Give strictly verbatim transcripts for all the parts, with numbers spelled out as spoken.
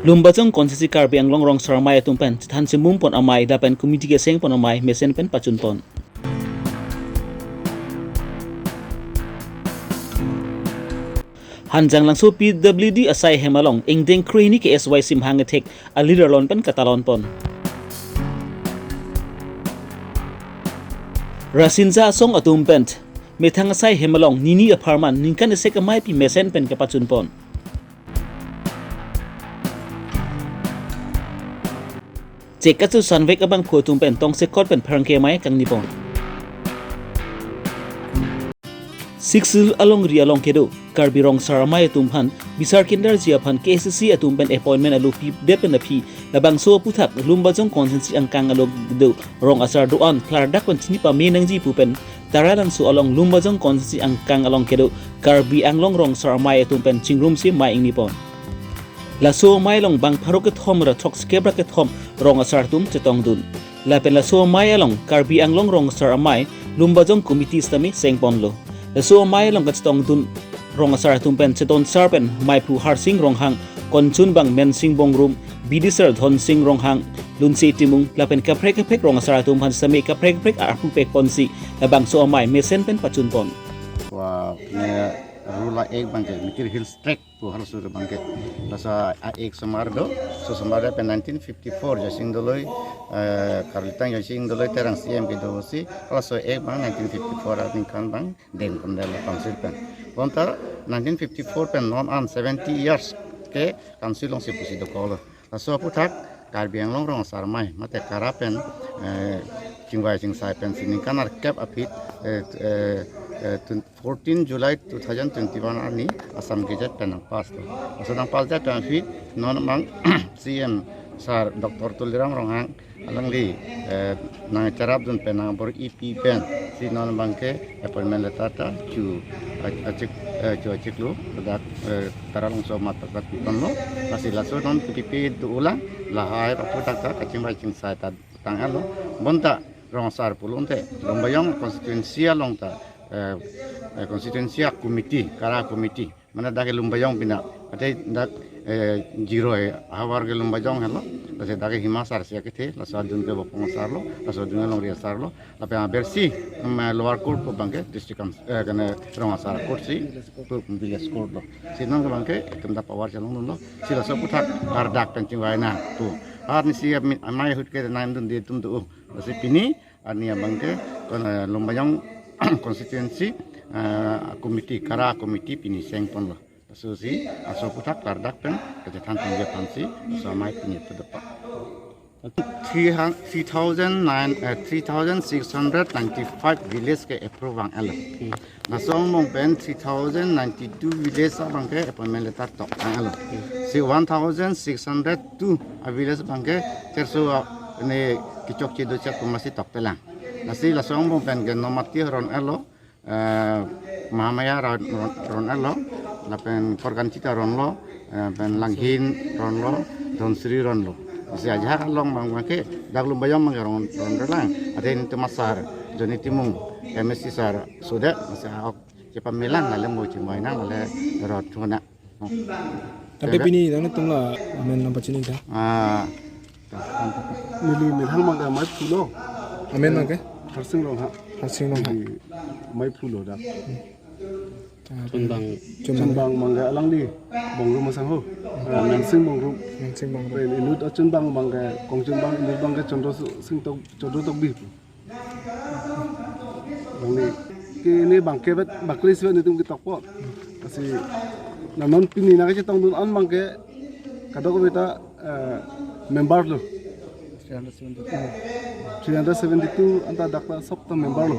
Lumbajong Constituency Karbi Anglong Rongsar Amei atum pen chethan chimum pon amei lapen committee keseng pon amei mesen pen pachun pon. Hanjanglangso P W D asai hem along ingdeng krehini K S Y C mahang kethek alir alon pen katalon pon. Rasinja asong atum pen methang asai hem along nini apharman ningkan isi ameipi mesen pen kapachun pon. Chek kachosanvek abangphu atum pen tongsekot pen pherangke amei kangni pon. Sixth Schedule alongri along kedo Karbi Rongsar Amei atum aphan bisar kinderji aphan K A C C atum pen appointment alopi det pen aphi labangso aputhak Lumbajong Constituency angkang along do rong asar do-an klardak pen chini pame nangji pu pen Taralangso along Lumbajong Constituency angkang along kedo Karbi Anglong Rongsar Amei atum pen chingrumsi amei ingni pon. Laso amei along bang pharo kethom ra throksi kep ra kethom rong asar atum chetongdun. Lapen laso amei along Karbi Anglong Rongsar Amei Lumbajong Committee sitame seng ponlo. Laso amei along kachetongdun rong asar atum pen chetonsar pen meiphu Harsing Ronghang, konchunbang Mensing Bongrum, bidisar Dhonsing Ronghang, Lunse Timung, lapen kaprek kaprek rong asar atum aphan sitame kaprek kaprek arpu pek ponsi labangso amei mesen pen pachun pon. Wa ne rula ek bangke Mikir Hills Tract pu harsu bangke. Laso a ek somar do, so somar pen nineteen fifty-four Joysing Doloi, eh, Karlitang Joysing Doloi Terang C M kedo si, laso ek bang nineteen fifty-four aningkan bang deng kondel council pen. Bonta nineteen fifty-four pen non an seventy years ke council alongsi pusi dokok lo. Laso aputhak Karbi Anglong Rongsar Amei mate KARA pen, eh, chingvai chingsai pensi ningkan arkep aphi, eh, eh, eh, twen-, fourteen July two thousand twenty-one arni Assam Gazette pen nangpass lo. Laso nangpass det pen aphi non mang C M sir Doctor Tuliram Ronghang alangli, eh, nangcharapdun pen nangbor-ipi pensi non bangke appointment letter ta chu a-, achik, eh, chu achiklo dak, eh, Taralangso amat ta pi ponlo. Lasi laso non P P do ulang lahai aputhak ta kachingvai chingsai ta tang-etlo. Bonta rong asar pulote Lumbajong constituency along ta, eh, eh, constituency committee, KARA committee mane dak Lumbajong pina, ate dak, eh, Jiroi havar ke Lumbajong helo, lasi dak Hima sar si akethe, laso adun ke Bopong sar lo, laso adun ke Longri sar lo, lapen abersi, em, lower court pu bangke district council, eh, kene rong asar court si, pu village court lo. Si non ke bangke, etum ta power chelongdunlo, si laso aputhak klardak pen chingvai nangpo. Arnisi amei ahut ke nangdunde atum do, lasi pini, arni abangke, kon, eh, Lumbajong constituency, eh, committee, KARA committee pini seng ponlo. Laso si, laso aputhak klardak pen, kachethan tangje aphansi, laso amei pini pu dopo. Three hun-, three thousand nine, eh, three thousand six hundred ninety-five village ke approve vang-etlo. Laso angbong pen three thousand ninety-two village abangke appointment letter tok tang-etlo. Si one thousand six hundred two a village abangke cherso a, ne kechokche dochak pu masi toktelang. Lasi laso angbong pen ke Nomati ron-etlo, eh, Mahamaya ron, ron, ron-etlo, lapen Korkanchita ronlo, eh, pen Langhin ronlo, Dhonsiri ronlo. Lasi ajahak along bang bangke dak Lumbajong bangke ron, ronrelang. Ate nelitum asar, Johnny Timung, M S C sar, sudah, lasi ahok chepamelang, lale mo chingvai nang, lale rot chona. Ate pini nangtum la amen nangpachini ta? Ah. Neli methang bangke meiphu lo. Amen bangke? Harsing Ronghang. Harsing Ronghang. Neli meiphu lo dak. Ah, chunbang. Chunbang. Chunbang bangke alangli Bongrum asangho. Ah, Mensing Bongrum. Mensing Bongrum. Pen inut achunbang bangke, kongchunbang inut bangke Chandra Sing Tok, Chandra Tokbi. Bang ni, ke ni bangke bet, bakli sibat nelitum ketokpo. Lasi, na non pini nangkachetongdun an bangke, kadokave ta, eh, member lo. Three hundred seventy-two. Three hundred seventy-two anta dak ta sob ta member lo.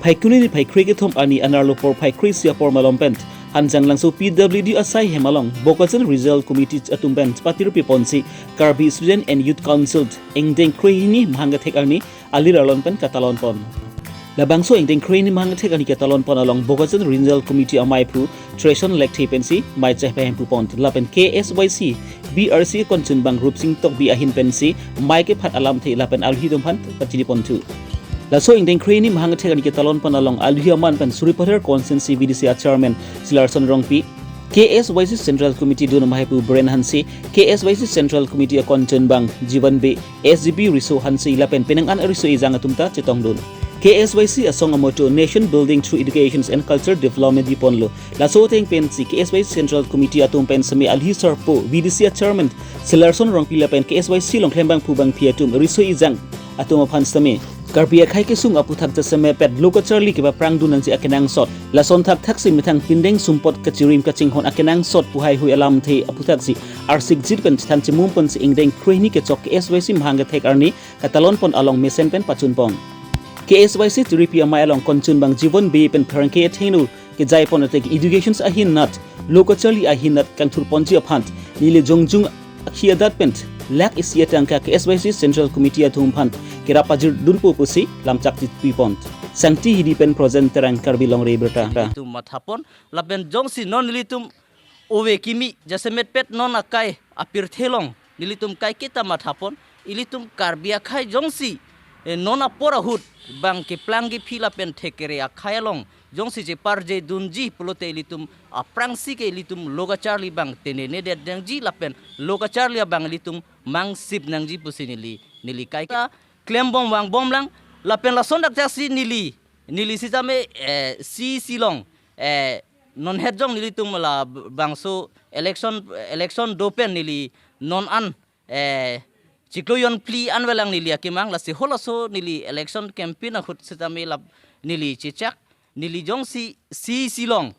Phaikuni ni phaikre kethom arni anerlo porphai kre-isi apor malom pen Hanjanglangso P W D asai hem along Bokajan Regional Committee atum pen patir piponsi Karbi Student and Youth Council ingdeng krehini mahang kethek arni alir alon pen katalon pon. Labangso ingdeng krehini mahang kethek arni katalon pon along Bokajan Regional Committee ameiphu Treson Lekthe pensi mei chehpehemphu pon lapen K S Y C B R C kongchunbang Rupsing Tokbi ahin pensi mei kephat alamthe lapen alhi atum aphan pachini ponthu. Laso ingdeng kre-hini mahang thek arni ketalon pon along aluhi aman pen Sarupathar Constituency V D C a Chairman Silarson Rongpi, K S Y C Central Committee dun amahaipu Biren Hanse, K S Y C Central Committee akongchunbang Jivan Bey, S G B Riso Hanse lapen penang an ariso ejang atum ta chetongdun. K S Y C asong amoto Nation Building Through Education and Culture Development diponlo. Laso ateng pensi K S Y C Central Committee atum pen seme aluhi sarpo V D C a Chairman Silarson Rongpi lapen K S Y C along klembangphu bangphi atum riso ejang atum aphan seme Karbi akhei kesung aphuthak jasemet lo kacharli kepaprangdun nangji akenangsot. Lason thakthaksi methang pindeng sumpot kachirim kachinghon akenangsot pu haihui alamthe aphuthak si arsikjit pen chethan chemum ponsi ingdeng kre-hini kechok K S Y C mahang kethek arni katalon pon along mesen pen pachun pon. K S Y C tiripi amei along kongchunbang Jivan Bey pen pherangke athengno kejai pon ateng education ahin nat, lo kacharli ahin nat kangthur ponji aphan, neli jongjung akhi adat pen lakh isi atangka K S Y C Central Committee atum aphan kerap pajirdunpo pusi lamchak chitpi pon. Sangti Hidi pen Projen Terang, Karbi Longri Abirta. Nelitum mathapon, lapen jongsi non nelitum ove kimi jasemet pet non akai apirthe along nelitum kaiketa mathapon, ilitum Karbi akhei jongsi, eh, non apor ahut bang keplang kephi lapen thekere akhei along jongsi cheparjedunji pulote ilitum aphrangsi ke ilitum lo kacharli abang tenene det nangji lapen lo kacharli abang ilitum mangsip nangji pusi neli, neli kaiketa klembom vangbom lang. Lapen lason thakthaksi neli, neli sitame, eh, C C along, eh, non het jong nelitum labangso election, election do pen neli non an, eh, chiklo jon phli an avelang neli akemang, lasi halaso neli election campaign ahut sitame lap neli chechak, neli jongsi C C along,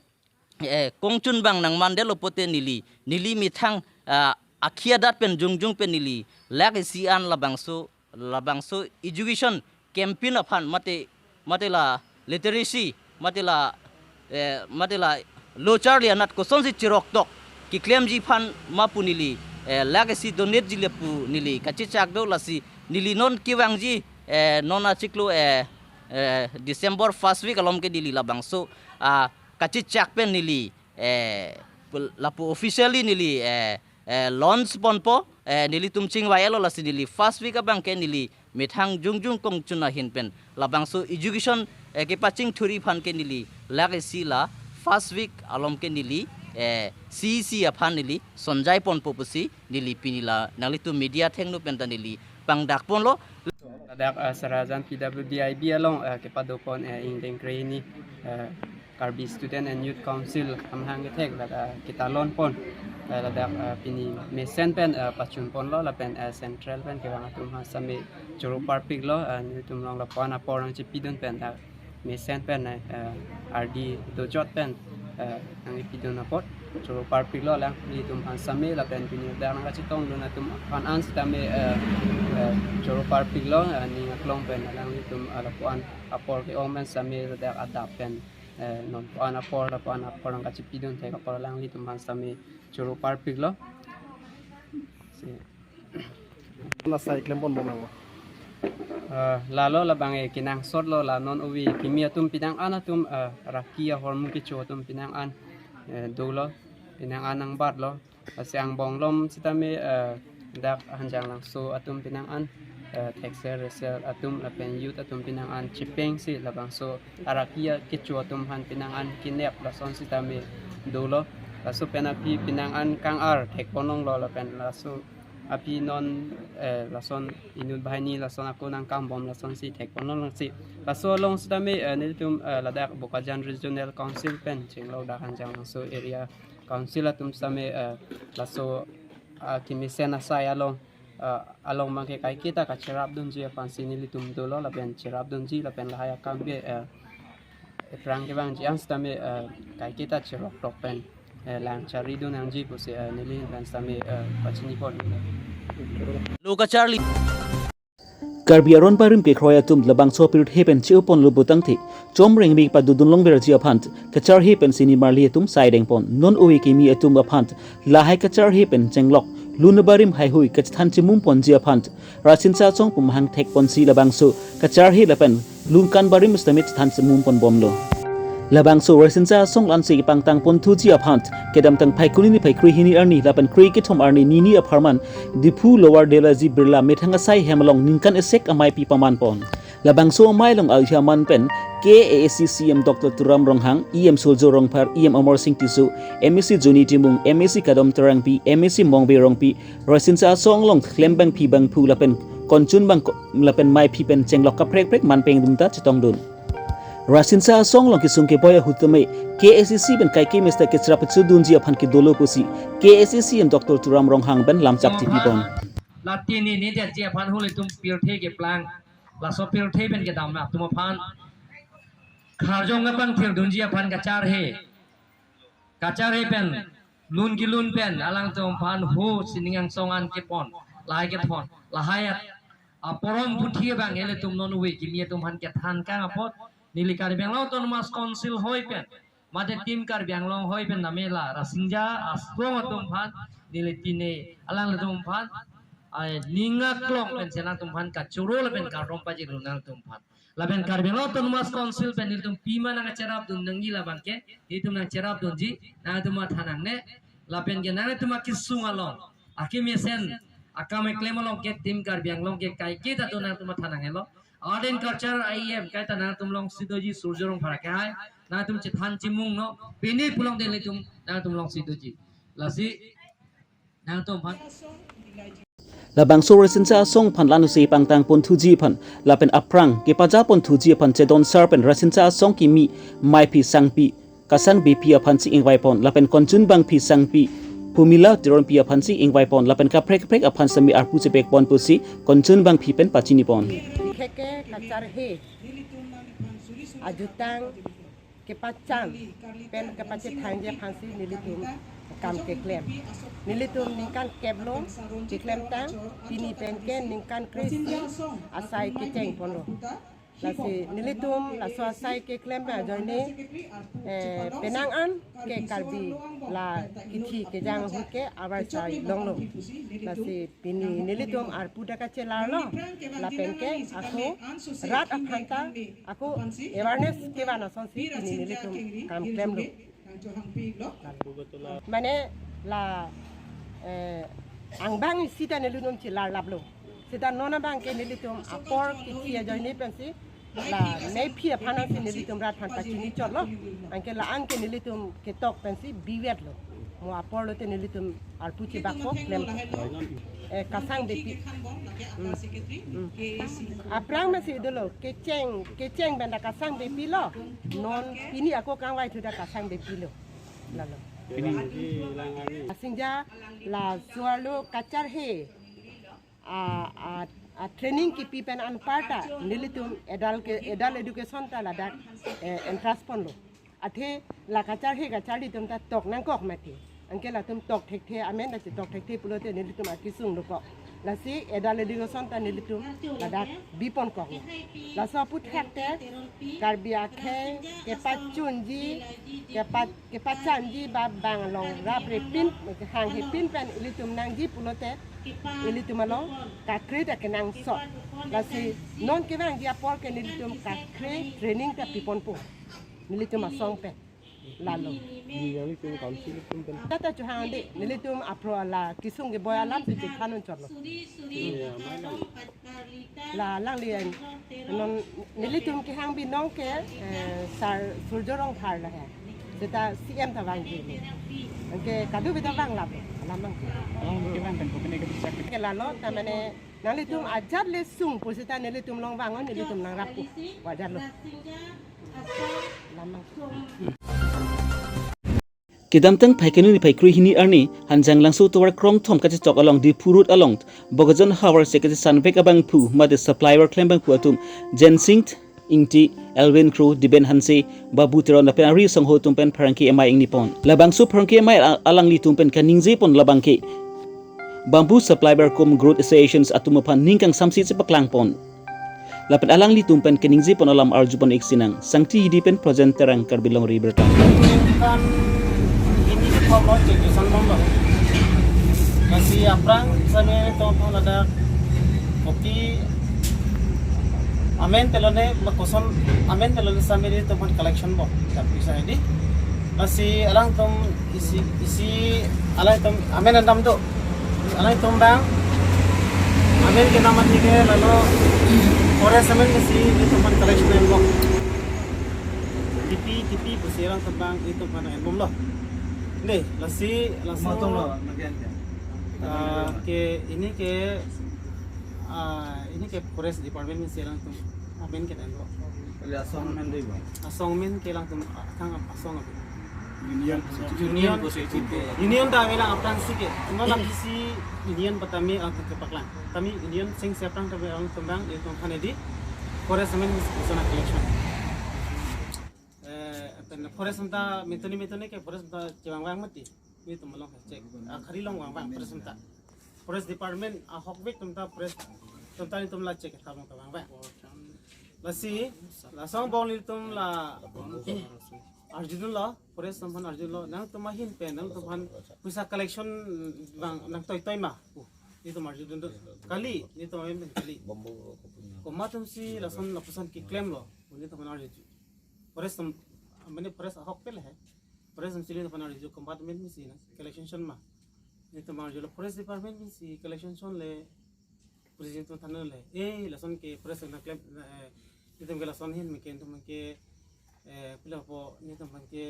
eh, kongchunbang nangmandetlo pulote neli, neli methang, ah, akhi adat pen jongjung pen neli lakh isi an labangso, labangso education campaign aphan mate, mate la literacy, mate la, eh, mate la lo charli anat kosonsi chiroktok keklemji aphan ma pu neli, eh, lakh isi donate jile pu neli kachechak do, lasi neli non kevangji, eh, non achiklo, eh, eh, December first week along ke neli labangso, ah, kachechak pen neli, eh, pul-, lapu officially neli, eh, eh, launch ponpo, eh, nelitum chingvailo, lasi neli first week abang ke neli methang jongjung kongchun ahin pen labangso education, eh, kepachingthurji aphan ke neli lakh isi la first week along ke neli, eh, C C aphan neli sonjai ponpo pusi neli pini la nanglitum media athengno pen ta neli pangdak ponlo. Ladak, eh, Sarajan P W D I B along, eh, kepado pon, eh, ingdeng kre-hini, eh, Karbi Student and Youth Council amahang kethek ladak ketalon pon, eh, ladak, eh, pini mesen pen, eh, pachun ponlo lapen, eh, central pen kevang atum aphan sitame choro parpiklo, eh, nelitum along lapu-an apor nangchepidun pen, eh, mesen pen, eh, eh, ardi dojot pen, eh, nangpidun apot choro parpiklo alanglitum aphan sitame lapen pini ladak nangkachetongdun atum aphan an sitame, eh, eh, choro parpiklo, eh, ning aklong pen alanglitum, eh, lapu-an apor ke-ong pen sitame ladak adap pen, eh, non pu-an apor, lapu-an apor nangkachepidun thek apor alanglitum aphan sitame choro parpiklo. Si. Lasai klem ponbom nang. Eh, lalo labang e kenangsotlo, la non ove kimi atum penang an atum, eh, raki ahormu kecho atum penang an, eh, dolo, penang an nangbatlo. Lasi angbong along sitame, eh, dak Hanjanglangso atum penang an, eh, thekser reser atum lapen youth atum penang an chepengsi labangso araki kecho atum aphan penang an kenep lason sitame dolo. Laso pen aphi penang an kang-ar thek ponlonglo lapen laso aphi non, eh, lason inut banghini lason ako nangkambom lasonsi thek ponlongsi. Laso along sitame, eh, nelitum, eh, ladak Bokajan Regional Council pen chenglo dak Hanjanglangso area Council atum sitame, eh, laso, ah, kemesen asai along, ah, along abangke kaiketa kacherapdunji aphansi nelitum dolo lapen cherapdunji lapen lahai akam ke, eh, ephrang kevangji an sitame, eh, kaiketa cheroktok pen, eh, lang charidun nangji pusi, eh, neli pen sitame, eh, pachini pon. Lo kacharli. Karbi aron barim kekroi atum labangso apirthe pen che-o ponlo putangte, chomrengbi padodun longverji aphan kacharhe pensi nimarli atum saideng pon. Non ove kimi atum aphan lahai kacharhe pen chenglok lun abarim haihui kachethan chemum ponji aphan Rasinsa asong pu mahang thek ponsi labangso kacharhe lapen lun kan barim sitame chethan chemum ponbomlo. Labangso Rasinsa asong lansi kepangtang ponthuji aphan kedamtang Phaikuni niphai kre-hini arni lapen kre-kethom arni nini apharman Diphu Lower Delaji Birla methang asai hem along ningkan esek amei pi paman pon. Labangso amei along ahiaman pen K A A C C E M Doctor Tuliram Ronghang, E M Surjya Rongphar, E M Amarsing Tisso, M A C Johnny Timung, M A C Kadom Terangpi, M A C Mongve Rongpi, Rasinsa asong along klembangpi bangphu lapen konchun bang lapen meiphi pen chenglok kaprek prek man pengdun ta chetongdun. Rasinsa asong along kesung keboi ahut tame K A A C C pen kaike mester kechra pachudunji aphan kedolo pusi K A A C C E M Doctor Tuliram Ronghang pen lamchak chipipon. La tini ni dia ji aphan hul itum pirthe keplang. Laso pirthe pen kedam atum aphan kharjong aphan thirdunji aphan kacharhe. Kacharhe pen lun kelun pen alangtum aphan ho sining angsong an kepon. Lahai kethon. Lahai at aporom puthi abang ilitum non ove kimi atum aphan kethan kang apot. Neli Karbi Anglong Autonomous Council hoi pen mate Team Karbi Anglong hoi pen namela Rasinja asong atum aphan neli tini alanglitum aphan ai ning aklong pen si alangtum aphan kachoro lapen kardom pajirlo nangtum aphan. Lapen Karbi Anglong Autonomous Council pen nelitum pima nangcherapdun nangji labang ke, nelitum nangcherapdunji, nangtum matha nangne, lapen ke nangtum akesung along akemesen akam keklem along ke Team Karbi Anglong ke kaike ta do nangtum matha nangnelo. Art and Culture I E M kaita nangtum alongsi doji Surjya Rongphar ke hai, nangtum chethan chimungno, pini pulote nelitum nangtum alongsi doji. Lasi nangtum aphan. Labangso Rasinsa asong aphan lanusi pangtang ponthuji aphan lapen aphrang kepaja ponthuji aphan chedon sar pen Rasinsa asong kimi meiphi sangpi kasangbepi aphansi ingvaipon lapen konchun bangpi sangpi Pumila Teronpi aphansi ingvaipon lapen kaprek kaprek aphan sami arpu chepekpon pusi konchun bangpi pen pachinipon. Kheke kacharhe ajutang kepachan pen kepachethangji aphansi nelitum kam keklem. Nelitum ningkan keplo keklemtang, pini pen ke ningkan kre-isi asai kechengponlo. Lasi nelitum laso asai keklem pen ajoine, eh, penang an ke Karbi la kithi kejang ahut ke avarsai longlo. Lasi pini nelitum arpu ta kachelarlo, lapen ke ako rat aphan ta ako awareness kevan asonsi pini nelitum kam klemlo. Mane la, eh, angbong isi ta nelitum chelarlaplo. Seta non abang ke nelitum apor kithi ajoine pensi la meiphi aphan ansi nelitum rat aphan pachini chotlo. Anke la-an ke nelitum ketok pensi biwetlo. Mo apor lote nelitum arpu chebakpo klem. Eh, kasangbepi. Hmm. Hmm. Aphrang masi dolo, kecheng, kecheng pen ta kasangbepilo. Non pini ako kangvai thu ta kasangbepilo. Lalo. Pini. Rasinja laso arlo kacharhe a, a, a training kipi pen anparta nelitum adult ke, adult education ta ladak, eh, entrust ponlo. Athe la kacharhe kacharli atum ta tok nangkok mati. Anke latum tok thekthe amen ta chetok thekthe pulote nelitum akesung dokok. Lasi adult education ta nelitum ladak biponkok. Laso aphuthak te Karbi akhei kepachunji, kepa-, kepachanji ba bang along raprepin, hanghepin pen ilitum nangji pulote ilitum along kakrit akenangsot. Lasi non kevangji apor ke nelitum kakre training ta piponpo. Nelitum asong pen. Lalo. Ni yang nelitum council nelitum pen. Tata chuhang de, nelitum apro ala, kesung keboi alam si chethanun chotlo. Iya, mai lang. La alangli an. Non nelitum kehang binong ke, eh, Sar Surjya Rongphar la he. Seta C M ta vangji. Anke kadokave ta vanglap. Alam abang. Alam kevang pen kopine ke bisa ke. Ke lalo, ta mane nanglitum ajat le sung pu seta nelitum along vang, nelitum nangrappo. Wajar lo. Alam abang. Kedamtang Phaikuni niphai kre hini arni, Hanjanglangso tovar krongthom kachechok along Diphu Road along, Bokajan havar se kachesanvek abangphu, mate supply work klem abangphu atum, Jensing Ingti, Elwin Kro, Diben Hanse, Babu Teron lapen ari asongho atum pen pherangke amei ingnipon. Labangso pherangke amei al-, alanglitum pen kaningjepon labang ke Bamboo Supply Work cum Growth Associations atum aphan ning kangsamsi chepaklangpon. Lapen alanglitum pen kaningjepon alam arjupon ik sinang. Sangti Hidi pen Projen Terang, Karbi Longri Birta. Kan ini di pom lo cek di sanbong lo. Kasi aphrang sami to pon ada kopi amen telone makoson amen telone sami di to pon collection bo. Tapi saya di lasi alangtum isi isi alangtum amen andam do. Alangtum bang amen ke nama tiga lalu Forest amen si nelitum aphan collection enbom. Tipi, tipi pusi alangtum abang nelitum aphan enbomlo. Ne, lasi, laso Matong lo, magian ke. Ah, ke, ini ke, ah, ini ke forest department si alangtum amen ke enlo. Kali asong amen dei ba? Asong amen ke alangtum, ah, kang asong amen. Union. Union. Union pusi itu. Union ta avelang aphrangsi ke. Cuma lagi si union patami alangtum kepaklang. Tami union sing siapang tami alangtum abang nelitum aphan edi. Forest amen si sana collection. Eh, pen forest atum ta mituni mituni ke forest atum ta chevang vang mati. Nelitum along check. Akhari along vang vang forest atum ta. Forest department ahokpet atum ta forest atum ta nelitum la check tha along ta vang vang. Lasi, laso angbong nelitum la arjudunlo, forest atum aphan arjudunlo, nangtum ahin pen, nangtum aphan poisa collection vang nangtoitoi ma. Nelitum arjudun do. Kali, nelitum ahin pen kali. Komat atum si lason lapuson keklemlo, nelitum aphan arjuju. Forest atum, mane forest ahokpet le he. Forest atum si nelitum aphan arjuju, komat amen si na collection son ma. Nelitum arjulo forest department si collection son le, president atum thanlo. Eh, lason ke forest na klem, eh, nelitum ke lason ahin meken atum ke, eh, pila po nelitum ke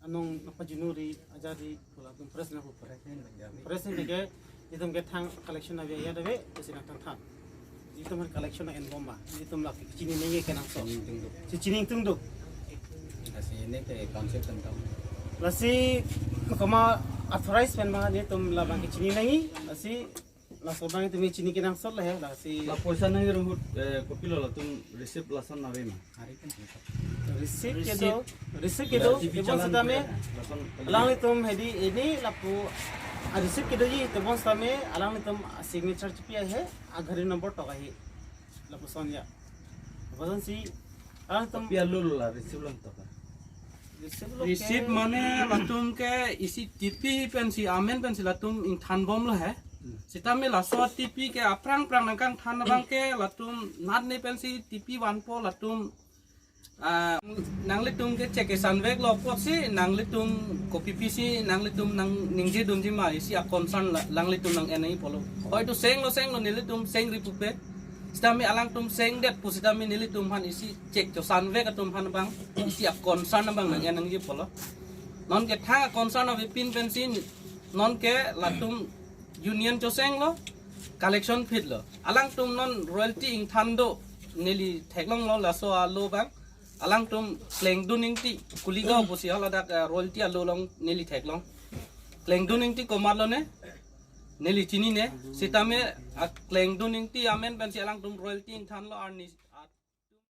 anong nangpajunuri ajari pula atum forest na pu. Forest ahin ke nelitum ke thang collection ave ya ave, pusi nangthang thang. Nelitum aphan collection enbom ba. Nelitum la kechini nangji kenangsot. Kechini tungduk. Kechini tungduk. Lasi ini ke concept tentang. Lasi komat authorize pen ma nelitum labang kechini nangji. Lasi laso abang nelitum chini kenangsot le he. Lasi la poisa nangji ahut, eh, kopilo latum receipt lason ave ma? Receipt kedo, receipt kedo, T V tebon challan sitame, ya, lason alanglitum hedi ini lapu, ah, receipt kedoji tebon sitame, alanglitum signature chipi ahe, agari number tok ahe, lapuson ya. Lapuson si, alanglitum Pi alul la receipt lang tok. Receipt lo Receipt ke mane latum ke isi tipi pensi amen pensi latum ingthanbomlo he. Sitame laso tipi ke aphrang phrang nangkangthan abang ke latum natne pensi tipi vanpo latum, ah, nanglitum ke check kesanveklo apotsi nanglitum kopi pisi nanglitum nangningjedunji ma isi a-concern la, nanglitum nang-en nangji pulo. Hoito senglo senglo nelitum sengri pupe. Sitame alangtum sengdet pusitame nelitum aphan isi check chosanvek atum aphan abang isi a-concern abang nang-en nangji pulo. Nonke thang a-concern avepin pensi nonke latum union chosenglo, collection phitlo. Alangtum non royalty ingthan do neli theklonglo laso alo abang. Alangtum Klengdun Ingti, Kuligaon pusi haladak, eh, royalty alo along neli theklong. Klengdun Ingti komatlo ne, neli chinine, sitame a-Klengdun Ingti amen pensi alangtum royalty ingthanlo arni.